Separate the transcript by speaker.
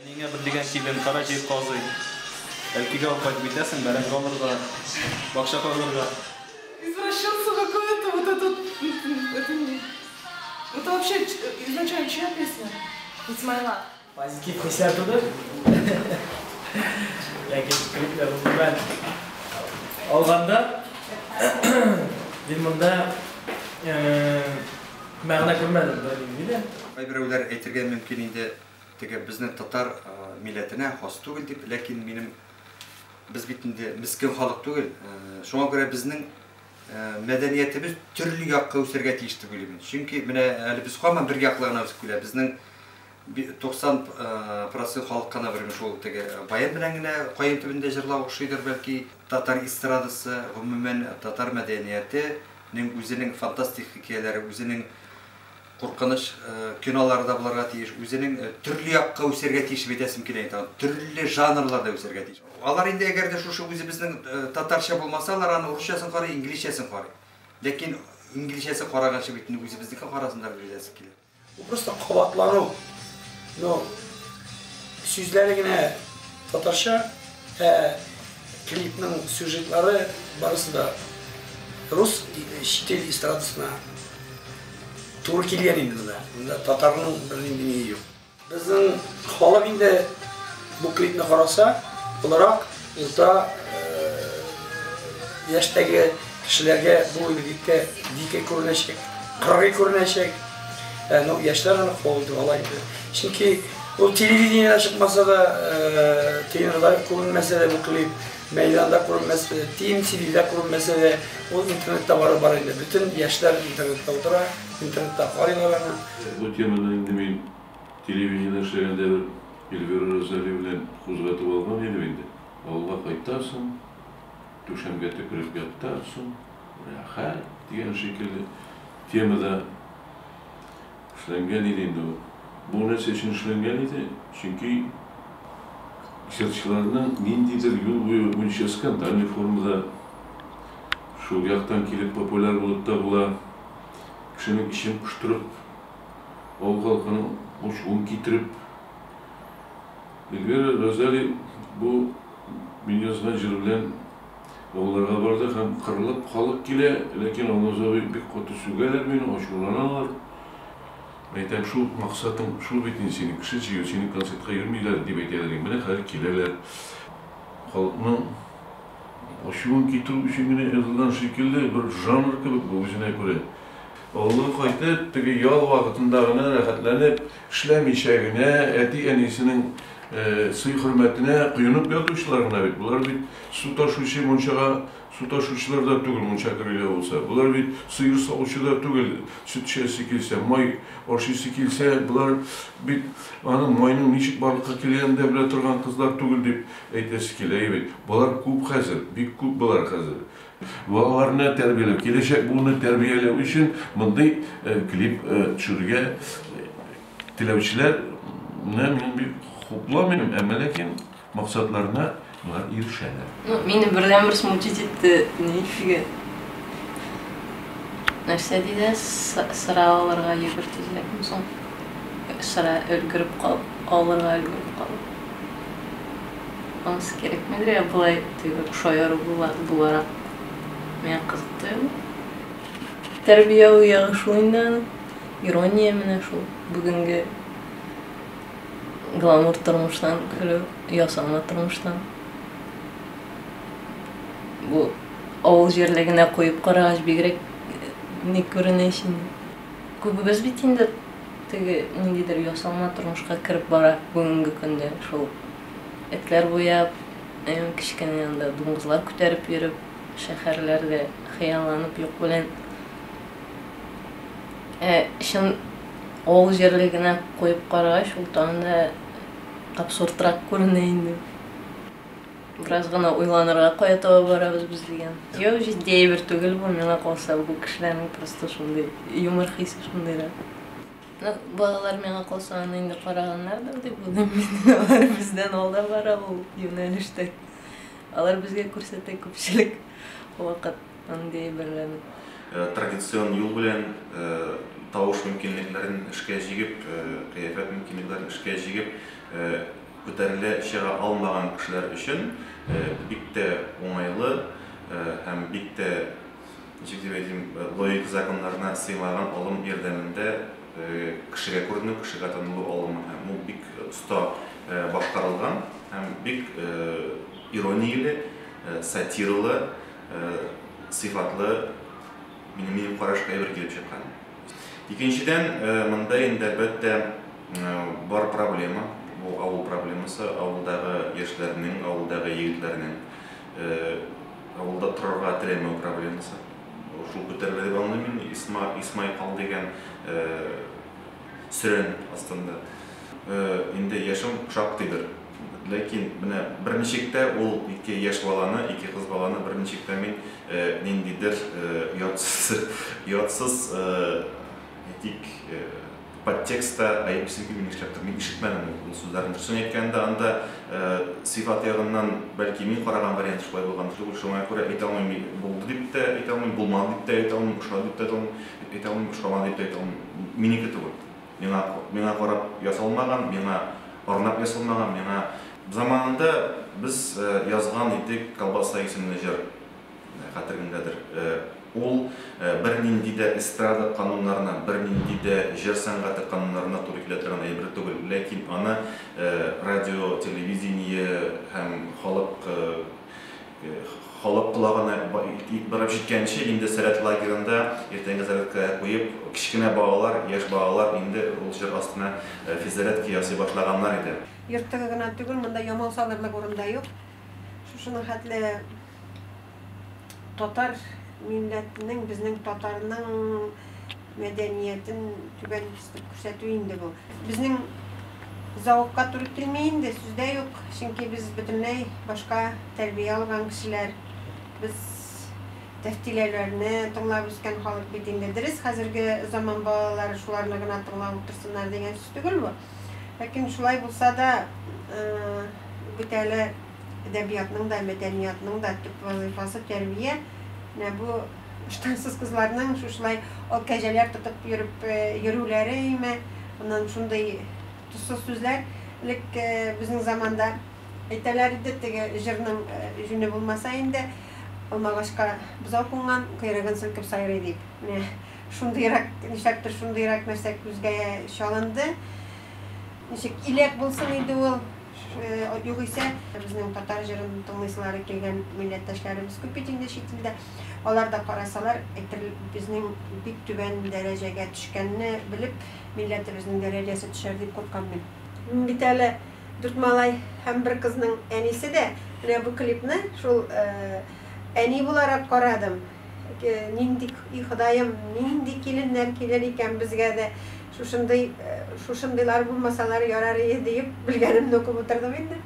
Speaker 1: Әниеңә бер дигән килен, кара җир казый. Әлкигә алып кайтып китәсең, бәрәңге алырга, бакча казырга.
Speaker 2: Извращенцы какой-то, вот это, это не... Это вообще изначально чья песня? Исмайла.
Speaker 3: Позитив хисләр туды. Ләкин клиплар гомумән алганда мин монда мәгънә күрмәдем бернинди дә.
Speaker 4: Кайберәүләр әйтергә мөмкин инде, теге безнең татар милләтенә хас түгел дип, ләкин минем без бит инде мескен халык түгел. Шуңа күрә безнең мәдәниятебез төрле якка үсәргә тиеш дип уйлыйм мин. Чөнки менә әле без һаман бер яклы гына үсеп килә. Безнең 90 процент халык кына бер шул теге баян белән генә каен төбендә җырлау охшыйдыр бәлки. Татар эстрадасы, гомумән татар мәдәниятенең үзенең фантастик хикәяләре, үзенең куркыныч кинолары да булырга тиеш, үзенең төрле якка үсәргә тиеш дип әйтәсем килә инде, төрле жанрларда үсәргә тиеш. Алар инде әгәр дә шушы үзебезнең татарча булмаса, алар аны урысчасын карый, инглизчәсен карый. Ләкин инглизчәсен караганчы бит инде үзебезнекен карасыннар дип әйтәсем килә.
Speaker 5: Бу просто кабатлану. Но сүзләре генә татарча, ә клипның сюжетлары барысы да рус чит ил эстрадасына туры килгән инде монда. Монда татарның бернинди ние юк. Безнең халык инде бу клипны караса, олырак, урта яшьтәге кешеләргә бу инде бик тә дикий күренәчәк, кыргый күренәчәк. Ну, яшьләр аны кабул итеп ала инде. Чөнки ул телевидениедә чыкмаса да, ТНВда күренмәсә дә бу клип, мәйданда күренмәсә дә, ТМТВда күренмәсә дә, ул интернетта бары бар инде. Бөтен яшьләр интернетта утыра, интернетта карыйлар аны.
Speaker 6: Бу теманы инде мин телевидениедә эшләгәндә бер Эльвира Розали белән кузгатып алган идем инде. Авылга кайтасың, түшәмгә төкереп ятасың, рәхәт дигән шикелле темада эшләнгән иде инде ул. Бу нәрсә өчен эшләнгән иде? Чөнки җырчыларның ниндидер юл буе буенча скандальный формада шул яктан килеп популяр булып та була. Кешенең эчен поштырып, авыл халкының ачуын китереп. Эльвира Розали бу мин язган җыр белән авылларга барды һәм кырылып халык килә, ләкин Алмаз абый бик каты сүгәләр мине, ачуланалар. Әйтәм, шул максатың шул бит инде синең, кеше җыю, синең концертка йөрмиләр, дип әйтәләр инде. Менә хәзер киләләр. Халыкның ачуын китерү өчен генә язылган шикелле бер жанр кебек бу үзенә күрә. Авылга кайтып, теге ял вакытында гына рәхәтләнеп, эшләмичә генә, әти-әнисенең сый-хөрмәтенә коенып ятучылар гына бит. Болар бит су ташучы мунчага су ташучылар да түгел, мунча керергә булса. Болар бит сыер савучы да түгел, сөт эчәсе килсә, май ашыйсы килсә, болар бит аның майның ничек барлыкка килгәнен дә белә торган кызлар түгел дип әйтәсе килә. Әйе бит, болар күп хәзер, бик күп болар хәзер. Балаларны тәрбияләү, киләчәк буынны тәрбияләү өчен мондый клип төшерергә теләүчеләрне мин бик хупламыйм, әмма ләкин максатларына болар ирешәләр.
Speaker 7: Ну, мине бердәнбер смутить итте ни фиге. Нәрсә диде? Сыра алырга йөгер тизрәкме соң? Сыра өлгереп кал, алырга өлгереп кал. Анысы кирәкмидер, я болай теге шаяру буларак миңа кызык тоелды. Тәрбияви ягы шул инде аның. Ирония менә шул бүгенге гламур тормыштан көлү, ясалма тормыштан. Бу авыл җирлегенә куеп карагач бигрәк ни күренә ич инде. Күбебез бит инде теге ниндидер ясалма тормышка кереп бара бүгенге көндә шул этләр буяп, кечкенә анда дуңгызлар күтәреп йөреп, шәһәрләрдә хыялланып юк белән. Ә чын авыл җирлегенә куеп карагач, ул тагын да абсурдрак күренә инде. Бераз гына уйланырга, кая таба барабыз без дигән. Юк, җитди әйбер түгел бу, миңа калса, бу кешеләрнең просто шундый юмор хисе шундыйрак. Ну, балалар миңа калса, аны инде караганнардыр дип уйлыйм мин. Алар бездән алда бара ул юнәлештә. Алар безгә күрсәтә күпчелек вакыт андый әйберләрне.
Speaker 8: Традицион юл белән тавыш мөмкинлекләрен эшкә җигеп, кыяфәт мөмкинлекләрен эшкә җигеп, күтәрелә чыга алмаган кешеләр өчен бик тә уңайлы һәм бик тә, ничек дип әйтим, логика законнарына сыймаган алым ярдәмендә кешегә күренү, кешегә танылу алымы. Һәм ул бик оста башкарылган һәм бик иронияле, сатиралы, сыйфатлы, минем карашка әйбер килеп чыккан. Икенчедән, монда инде әлбәттә бар проблема, бу авыл проблемасы, авылдагы яшьләрнең, авылдагы егетләрнең авылда торырга теләмәү проблемасы. Шул күтәрелә дип аңлыйм мин, Исмай кал дигән сөрән астында. Инде яшем шактыйдыр. Ләкин менә берничек тә ул ике яшь баланы, ике кыз баланы берничек тә мин ниндидер оятсыз, әйтик, подтекстта гаеплисем килми нишләптер. Мин ишетмәдем ул сүзләрне. Дөресен әйткәндә, анда сыйфат ягыннан бәлки мин караган вариант шулай булган түгел. Шуңа күрә әйтә алмыйм, булды дип тә әйтә алмыйм, булмады дип тә әйтә алмыйм, ошады дип тә әйтә алмыйм, ошамады дип тә әйтә алмыйм. Минеке түгел. Миңа карап ясалмаган, миңа арнап ясалмаган, миңа заманында без язган идек Колбаса исемле җыр, хәтереңдәдер. Ул бернинди дә эстрада кануннарына, бернинди дә җыр сәнгате кануннарына туры килә торган әйбер түгел. Ләкин аны радио, телевидение һәм халык колагына барып җиткәнче инде Сәләт лагерында иртәнге зарядка куеп, кечкенә балалар, яшь балалар инде ул җыр астына физзарядка ясый башлаганнар иде.
Speaker 9: Йорттагы гына түгел, монда ямау салырлык урында юк. Шушының хәтле татар милләтенең, безнең татарның мәдәниятен түбән күрсәтү инде бу. Безнең завыкка туры килми инде, сүздә юк. Чөнки без бөтенләй башка тәрбия алган кешеләр. Без тәфтиләләрне тыңлап үскән халык бит инде. Дөрес, хәзерге заман балалары шуларны гына тыңлап утырсыннар дигән сүз түгел бу. Ләкин шулай булса да, бит әле әдәбиятның да, мәдәниятның да төп вазифасы тәрбия. Менә бу ыштансыз кызларның шушылай ал кәҗәләр тотып йөреп йөрүләре име, аннан шундый тозсыз сүзләр. Элек безнең заманда әйтәләр иде, теге җырның җүне булмаса инде, алмагачка бозау кунган, койрыгын селкеп сайрый дип. Менә шундыйрак, нишләптер шундыйрак нәрсә күзгә чалынды. Ничек иләк булсын инде ул, югыйсә безнең татар җырын тыңлыйсылары килгән милләттәшләребез күп бит инде чит илдә. Алар да карасалар, әйтер, безнең бик түбән дәрәҗәгә төшкәнне белеп, милләтебезнең дәрәҗәсе төшәр дип куркам мин. Мин бит әле дүрт малай һәм бер кызның әнисе дә. Менә бу клипны шул әни буларак карадым. Нинди, и Ходаем, нинди киленнәр килер икән безгә дә. Шушындый, шушындыйлар булмасалар ярар иде диеп белгәнемне укып утырдым инде.